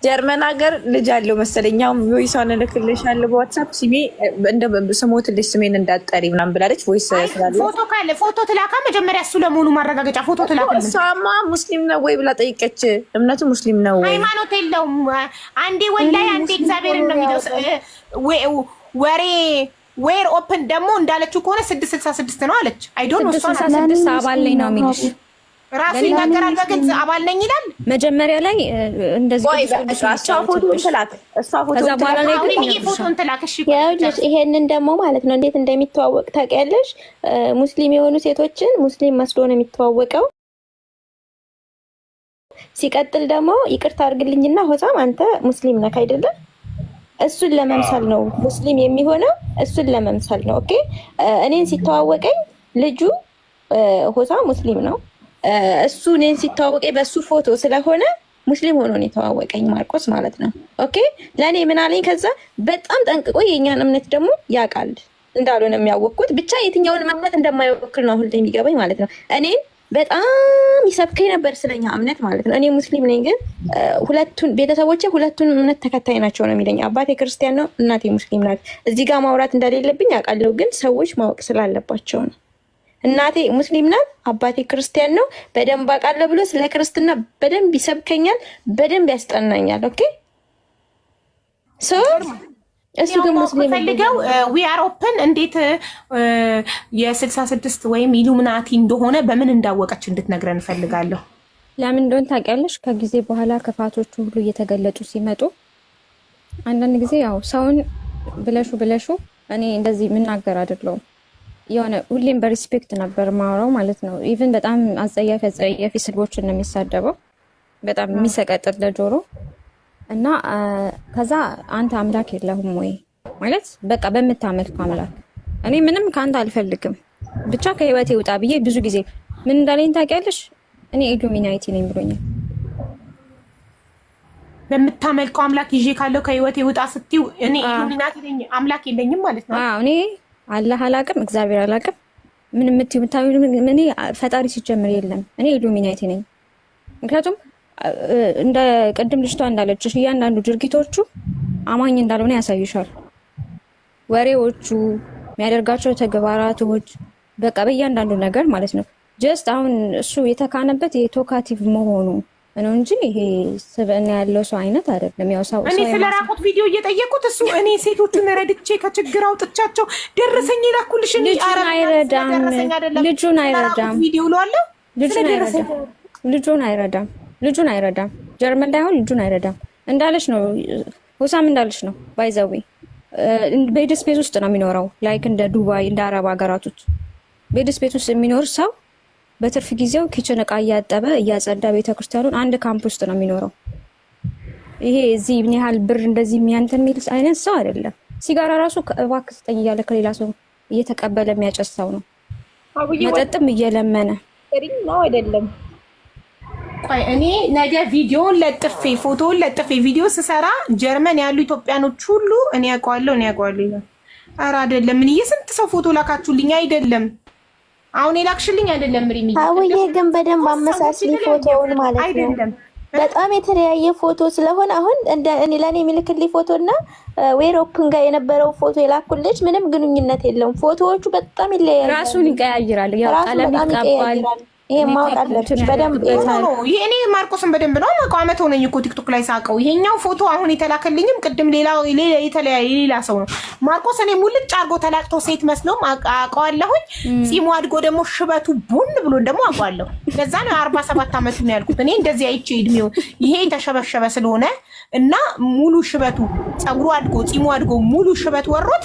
ጀርመን ሀገር ልጅ አለው መሰለኝ። አሁን voice ዋን እልክልሻለሁ በ WhatsApp። ስሜ እንደ ስሞትልሽ ስሜን እንዳትጠሪ ምናምን ብላለች። Voice ስላለ ፎቶ ካለ ፎቶ ትላካ መጀመሪያ፣ እሱ ለመሆኑ ማረጋገጫ ፎቶ ትላክልን። እሷማ ሙስሊም ነው ወይ ብላ ጠይቀች። እምነቱ ሙስሊም ነው ወይ? ሃይማኖት የለውም። አንዴ ወላይ አንዴ እግዚአብሔርን ነው የሚለው ወሬ። We're open ደግሞ እንዳለችው ከሆነ 666 ነው አለች። I don't know። 666 አባል ነኝ ነው የሚልሽ። ራሱ ይናገራል በግልጽ፣ አባል ነኝ ይላል። መጀመሪያ ላይ እንደዚህ እሷ ፎቶ ትላክ፣ እሷ ፎቶ ከዛ በኋላ ላይ ግን ፎቶን ትላክ። እሺ። ይኸውልሽ፣ ይሄንን ደግሞ ማለት ነው እንዴት እንደሚተዋወቅ ታውቂያለሽ? ሙስሊም የሆኑ ሴቶችን ሙስሊም መስሎ ነው የሚተዋወቀው። ሲቀጥል ደግሞ ይቅርታ አድርግልኝና ሆሳም፣ አንተ ሙስሊም ነህ አይደለም? እሱን ለመምሰል ነው ሙስሊም የሚሆነው፣ እሱን ለመምሰል ነው። Okay፣ እኔን ሲተዋወቀኝ ልጁ ሆሳም ሙስሊም ነው። እሱ እኔን ሲተዋወቀኝ በእሱ ፎቶ ስለሆነ ሙስሊም ሆኖ ነው የተዋወቀኝ፣ ማርቆስ ማለት ነው። Okay፣ ለእኔ ምን አለኝ? ከዛ በጣም ጠንቅቆ የእኛን እምነት ደግሞ ያውቃል፣ እንዳልሆነ የሚያወቅኩት ብቻ የትኛውን እምነት እንደማይወክል ነው አሁን ላይ የሚገባኝ ማለት ነው። እኔን በጣም ይሰብከኝ ነበር ስለኛ እምነት ማለት ነው። እኔ ሙስሊም ነኝ፣ ግን ሁለቱን ቤተሰቦቼ ሁለቱን እምነት ተከታይ ናቸው ነው የሚለኝ። አባቴ ክርስቲያን ነው፣ እናቴ ሙስሊም ናት። እዚህ ጋር ማውራት እንደሌለብኝ አውቃለሁ፣ ግን ሰዎች ማወቅ ስላለባቸው ነው። እናቴ ሙስሊም ናት፣ አባቴ ክርስቲያን ነው። በደንብ አውቃለሁ ብሎ ስለ ክርስትና በደንብ ይሰብከኛል፣ በደንብ ያስጠናኛል። Okay፣ so እሱ ግን ሙስሊም ፈልገው We Are Open እንዴት የ66 ወይም ኢሉሚናቲ እንደሆነ በምን እንዳወቀች እንድትነግረን እፈልጋለሁ። ለምን እንደሆነ ታውቂያለሽ? ከጊዜ በኋላ ክፋቶቹ ሁሉ እየተገለጡ ሲመጡ አንዳንድ ጊዜ ያው ሰውን ብለሹ ብለሹ፣ እኔ እንደዚህ የምናገር አይደለሁም። የሆነ ሁሌም በ respect ነበር ማውራው ማለት ነው። Even በጣም አጸያፊ አጸያፊ ስድቦችን ነው የሚሳደበው፣ በጣም የሚሰቀጥጥ ለጆሮ። እና ከዛ አንተ አምላክ የለህም ወይ ማለት በቃ በምታመልከው አምላክ እኔ ምንም ከአንተ አልፈልግም፣ ብቻ ከህይወቴ ውጣ ብዬ ብዙ ጊዜ ምን እንዳለኝ ታውቂያለሽ? እኔ ኢሉሚናቲ ነኝ ብሎኛል። በምታመልከው አምላክ ይዤ ካለው ከህይወቴ ውጣ ስትይው እኔ ኢሉሚናቲ ነኝ፣ አምላክ የለኝም ማለት ነው። አዎ፣ እኔ አላህ አላቅም፣ እግዚአብሔር አላቅም። ምን የምትይው እኔ ፈጣሪ ሲጀምር የለም፣ እኔ ኢሉሚናቲ ነኝ። ምክንያቱም እንደ ቅድም ልጅቷ እንዳለችሽ እያንዳንዱ ድርጊቶቹ አማኝ እንዳልሆነ ያሳይሻል። ወሬዎቹ፣ የሚያደርጋቸው ተግባራቶች፣ በቃ በእያንዳንዱ ነገር ማለት ነው። Just አሁን እሱ የተካነበት የ talkative መሆኑ ነው እንጂ ይሄ ስብዕና ያለው ሰው አይነት አይደለም። ያው ሰው እኔ ስለ ራቁት ቪዲዮ እየጠየቁት እሱ እኔ ሴቶቹን ረድቼ ከችግር አውጥቻቸው ደረሰኝ የላኩልሽ እኔ ልጁን አይረዳም። ልጁን አይረዳም። ቪዲዮ እለዋለሁ። ልጁን አይረዳም። ልጁን አይረዳም። ልጁን አይረዳም። ጀርመን ላይ አሁን ልጁን አይረዳም እንዳለች ነው። ሁሳም እንዳለች ነው። By the way bed space ውስጥ ነው የሚኖረው። Like እንደ ዱባይ፣ እንደ አረብ ሀገራቶች bed space ውስጥ የሚኖር ሰው በትርፍ ጊዜው kitchen እቃ እያጠበ እያጸዳ ቤተክርስቲያኑን አንድ ካምፕ ውስጥ ነው የሚኖረው። ይሄ እዚህ ምን ያህል ብር እንደዚህ የሚያንትን የሚል አይነት ሰው አይደለም። ሲጋራ ራሱ እባክህ ስጠኝ እያለ ከሌላ ሰው እየተቀበለ የሚያጨስ ሰው ነው። መጠጥም እየለመነ ነው አይደለም። ቆይ፣ እኔ ነገ ቪዲዮን ለጥፌ፣ ፎቶውን ለጥፌ ቪዲዮ ስሰራ ጀርመን ያሉ ኢትዮጵያኖች ሁሉ እኔ ያውቀዋለሁ፣ እኔ ያውቀዋለሁ ይላል። ኧረ አይደለም። ምን የስንት ሰው ፎቶ ላካችሁልኝ? አይደለም፣ አሁን የላክሽልኝ አይደለም። ሪሚ። አውዬ፣ ግን በደንብ አመሳስሊ ፎቶውን ማለት ነው። አይደለም። በጣም የተለያየ ፎቶ ስለሆነ አሁን እንደ እኔ ለእኔ የሚልክልኝ ፎቶ እና We're Open ጋር የነበረው ፎቶ የላኩልሽ ምንም ግንኙነት የለውም። ፎቶዎቹ በጣም ይለያያሉ። ራሱን ይቀያይራል። ያው ራሱ ቀለም በጣም ይቀባል። ይቀያይራል። ይሄ ማወቅ አለብሽ በደንብ። No፣ ይሄ እኔ ማርቆስን በደንብ ነው የማውቀው። አመት ሆነኝ እኮ ቲክቶክ ላይ ሳውቀው። ይሄኛው ፎቶ አሁን የተላከልኝም ቅድም ሌላ ሌላ የተለያየ ሌላ ሰው ነው። ማርቆስ እኔ ሙልጭ አድርጎ ተላጭቶ ሴት መስሎም አውቀዋለሁኝ። ጺሙ አድጎ ደግሞ ሽበቱ ቡን ብሎ ደግሞ አውቀዋለሁ። ለዛ ነው 47 አመቱ ነው ያልኩት። እኔ እንደዚህ አይቼ እድሜው ይሄ የተሸበሸበ ስለሆነ እና ሙሉ ሽበቱ ፀጉሩ አድጎ ጺሙ አድጎ ሙሉ ሽበት ወሮት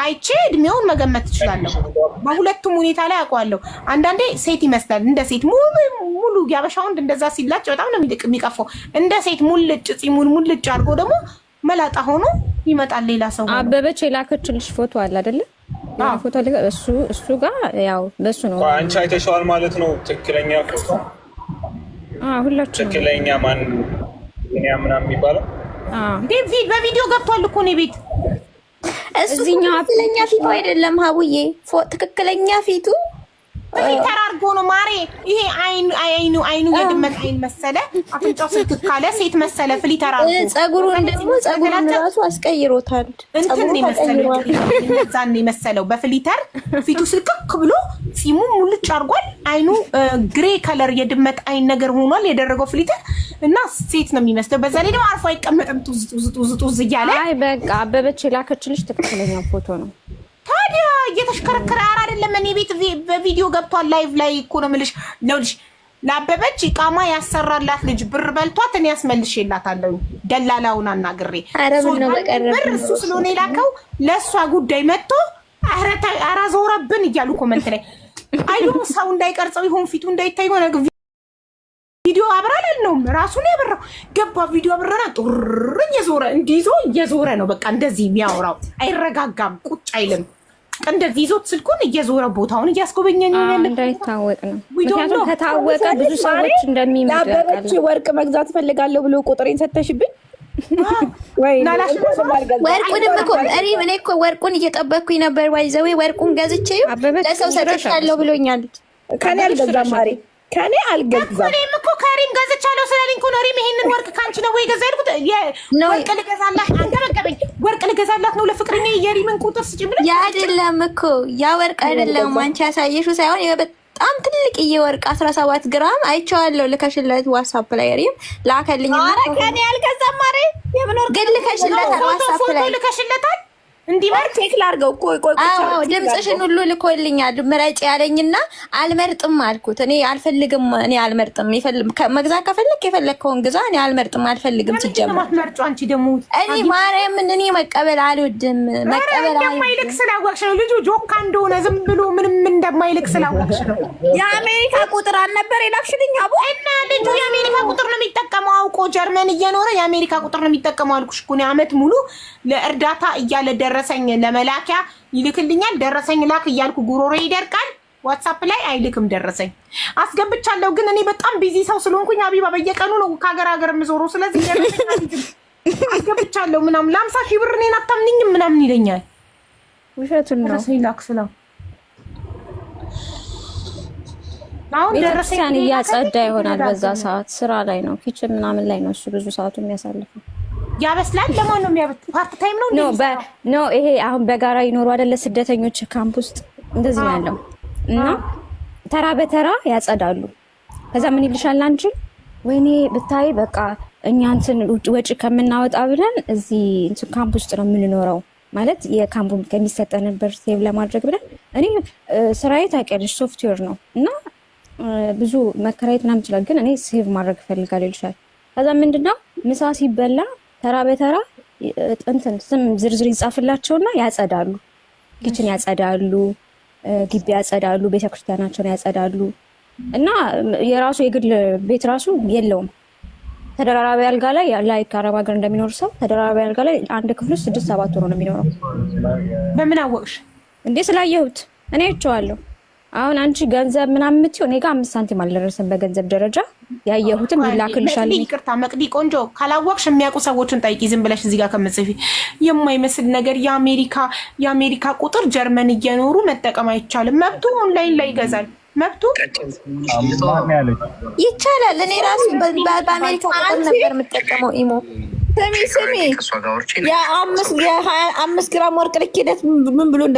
አይቼ እድሜውን መገመት እችላለሁ። በሁለቱም ሁኔታ ላይ አውቀዋለሁ። አንዳንዴ ሴት ይመስላል፣ እንደ ሴት ሙሉ ሙሉ ያበሻ ወንድ እንደዛ ሲላጭ በጣም ነው የሚቀፈው። እንደ ሴት ሙልጭ ጺሙን ሙልጭ አድርጎ ደግሞ መላጣ ሆኖ ይመጣል ሌላ ሰው ሆኖ። አበበች የላከችልሽ ፎቶ አለ አይደለ? የሆነ ፎቶ አለ። እሱ ጋር ያው በሱ ነው። አንቺ አይተሸዋል ማለት ነው። ትክክለኛ ፎቶ? አዎ፣ ሁላችንም። ትክክለኛ ማን ቢኒያም ምናምን የሚባለው? አዎ። እንዴ፣ በቪዲዮ ገብቷል እኮ እኔ ቤት። እሱ እዚህኛው ትክክለኛ ፊቱ አይደለም ሀቡዬ፣ ትክክለኛ ፊቱ Filter አድርጎ ነው ማሬ። ይሄ አይኑ አይኑ የድመት አይን መሰለ፣ አፍንጫው ስልክ ካለ ሴት መሰለ። Filter አድርጎ ጸጉሩን ደግሞ ጸጉሩን ራሱ አስቀይሮታል። እንትን የመሰለው እዛን የመሰለው በ filter ፊቱ ስልክክ ብሎ ጺሙ ሙልጭ አድርጓል። አይኑ gray color የድመት አይን ነገር ሆኗል የደረገው filter እና ሴት ነው የሚመስለው። በዛ ላይ ደግሞ አርፎ አይቀመጥም። ጡዝ ጡዝ ጡዝ ጡዝ እያለ። አይ በቃ አበበች የላከችልሽ ትክክለኛ ፎቶ ነው። ታዲያ እየተሽከረከረ፣ ኧረ አይደለም፣ እኔ ቤት በቪዲዮ ገብቷል። Live ላይ እኮ ነው የምልሽ። ለውልሽ ለአበበች ኢቃማ ያሰራላት ልጅ ብር በልቷት እኔ አስመልሼላታለሁ። ደላላውን አናግሬ ብር እሱ ስለሆነ የላከው ለእሷ ጉዳይ መጥቶ ኧረ ዞረብን እያሉ comment ላይ አይዶ ሰው እንዳይቀርጸው ይሆን ፊቱ እንዳይታይ ሆነ ቪዲዮ አብራላል ነው ራሱን ያበራው ገባ። ቪዲዮ አብረና ጡር እየዞረ እንዲይዞ እየዞረ ነው። በቃ እንደዚህ የሚያወራው አይረጋጋም፣ ቁጭ አይልም። እንደዚህ ይዞት ስልኩን እየዞረ ቦታውን እያስጎበኘን እንዳይታወቅ ነው። ምክንያቱም ከታወቀ ብዙ ሰዎች እንደሚመጡ። ለአበበች ወርቅ መግዛት እፈልጋለሁ ብሎ ቁጥሬን ሰተሽብኝ። ወርቁንም እኮ እኔ እኮ ወርቁን እየጠበቅኩኝ ነበር። By the way ወርቁን ገዝቼ ለሰው ሰጥቻለሁ ብሎኛል። ከኔ አልገዛም ማሬ፣ ከኔ አልገዛም። እኔም እኮ ከሪም ገዝቻለሁ ስላለኝ እኮ ነው። ሪም ይሄንን ወርቅ ከአንቺ ነው ወይ ገዛ ያልኩት? ወርቅ ልገዛላት አንገበገበኝ። ወርቅ ልገዛላት ነው ለፍቅረኛ፣ የሪምን ቁጥር ስጪ ብለሽ። ያ አይደለም እኮ፣ ያ ወርቅ አይደለም። አንቺ ያሳየሽው ሳይሆን በጣም ትልቅዬ ወርቅ 17 ግራም አይቼዋለሁ። ልከሽለት ዋትስአፕ ላይ ሪም ላከልኝ። ኧረ ከኔ አልገዛም ማሬ። የምን ወርቅ? ግን ልከሽለታል ዋትስአፕ ላይ። ልከሽለታል እንዲመርጥ Check ላድርገው እኮ፣ ቆይ። አዎ፣ ድምፅሽን ሁሉ ልኮልኛል። ምረጭ ያለኝና አልመርጥም አልኩት። እኔ አልፈልግም፣ እኔ አልመርጥም። መግዛት ከፈለክ የፈለግከውን ግዛ። እኔ አልመርጥም፣ አልፈልግም። ሲጀምር ማትመርጩ አንቺ ደግሞ እኔ ማርያምን እኔ መቀበል አልወድም። መቀበል እንደማይልክ ስላወቅሽ ነው። ልጁ ጆካ እንደሆነ ዝም ብሎ ምንም እንደማይልክ ስላወቅሽ ነው። የአሜሪካ ቁጥር አልነበር የላክሽልኝ አቡ? እና ልጁ የአሜሪካ ቁጥር ነው የሚጠቀመው አውቆ፣ ጀርመን እየኖረ የአሜሪካ ቁጥር ነው የሚጠቀመው አልኩሽ እኮ። እኔ አመት ሙሉ ለእርዳታ እያለ ደረሰኝ ለመላኪያ ይልክልኛል። ደረሰኝ ላክ እያልኩ ጉሮሮ ይደርቃል። ዋትሳፕ ላይ አይልክም። ደረሰኝ አስገብቻለሁ፣ ግን እኔ በጣም busy ሰው ስለሆንኩኝ አቢባ በየቀኑ ነው ከሀገር ሀገር የምዞረው። ስለዚህ ደረሰኝ አስገብቻለሁ ምናምን ለ50,000 ብር እኔን አታምንኝም ምናምን ይለኛል። ውሸቱን ነው። ደረሰኝ ላክ ስለው አሁን ቤተክርስቲያን እያጸዳ ይሆናል። በዛ ሰዓት ስራ ላይ ነው፣ kitchen ምናምን ላይ ነው እሱ ብዙ ሰዓቱ የሚያሳልፈው። ያበስላል። ለማን ነው የሚያበስ? Part time ነው። No no፣ ይሄ አሁን በጋራ ይኖሩ አይደለ? ስደተኞች ካምፕ ውስጥ እንደዚህ ነው ያለው እና ተራ በተራ ያጸዳሉ። ከዛ ምን ይልሻል አንቺ፣ ወይኔ ብታይ በቃ እኛ እንትን ወጪ ከምናወጣ ብለን እዚህ እንትን ካምፕ ውስጥ ነው የምንኖረው፣ ማለት የካምፑ ከሚሰጠን ብር save ለማድረግ ብለን። እኔ ስራዬ ታውቂያለሽ ሶፍትዌር ነው እና ብዙ መከራየት ምናምን ይችላል፣ ግን እኔ save ማድረግ እፈልጋለሁ ይልሻል። ከዛ ምንድነው ምሳ ሲበላ ተራ በተራ እንትን ስም ዝርዝር ይጻፍላቸውና ያጸዳሉ። Kitchen ያጸዳሉ፣ ግቢ ያጸዳሉ፣ ቤተክርስቲያናቸውን ያጸዳሉ። እና የራሱ የግል ቤት ራሱ የለውም። ተደራራቢ አልጋ ላይ፣ like አረብ ሀገር እንደሚኖር ሰው ተደራራቢ አልጋ ላይ አንድ ክፍል ውስጥ ስድስት ሰባት ሆኖ ነው የሚኖረው። በምን አወቅሽ? እንዴ ስላየሁት፣ እኔ አይቼዋለሁ። አሁን አንቺ ገንዘብ ምናምን የምትይው እኔ ጋር 5 ሳንቲም አልደረሰም። በገንዘብ ደረጃ ያየሁትም ይላክልሻል። ይቅርታ መቅዲ ቆንጆ፣ ካላወቅሽ የሚያውቁ ሰዎችን ጠይቂ። ዝም ብለሽ እዚህ ጋር ከምጽፊ የማይመስል ነገር። የአሜሪካ ቁጥር ጀርመን እየኖሩ መጠቀም አይቻልም። መብቱ ኦንላይን ላይ ይገዛል። መብቱ ይቻላል። እኔ ራሱ በአሜሪካ ቁጥር ነበር የምጠቀመው ኢሞ። ስሚ ስሚ፣ የ5 ግራም ወርቅ ልኬለት ምን ብሎ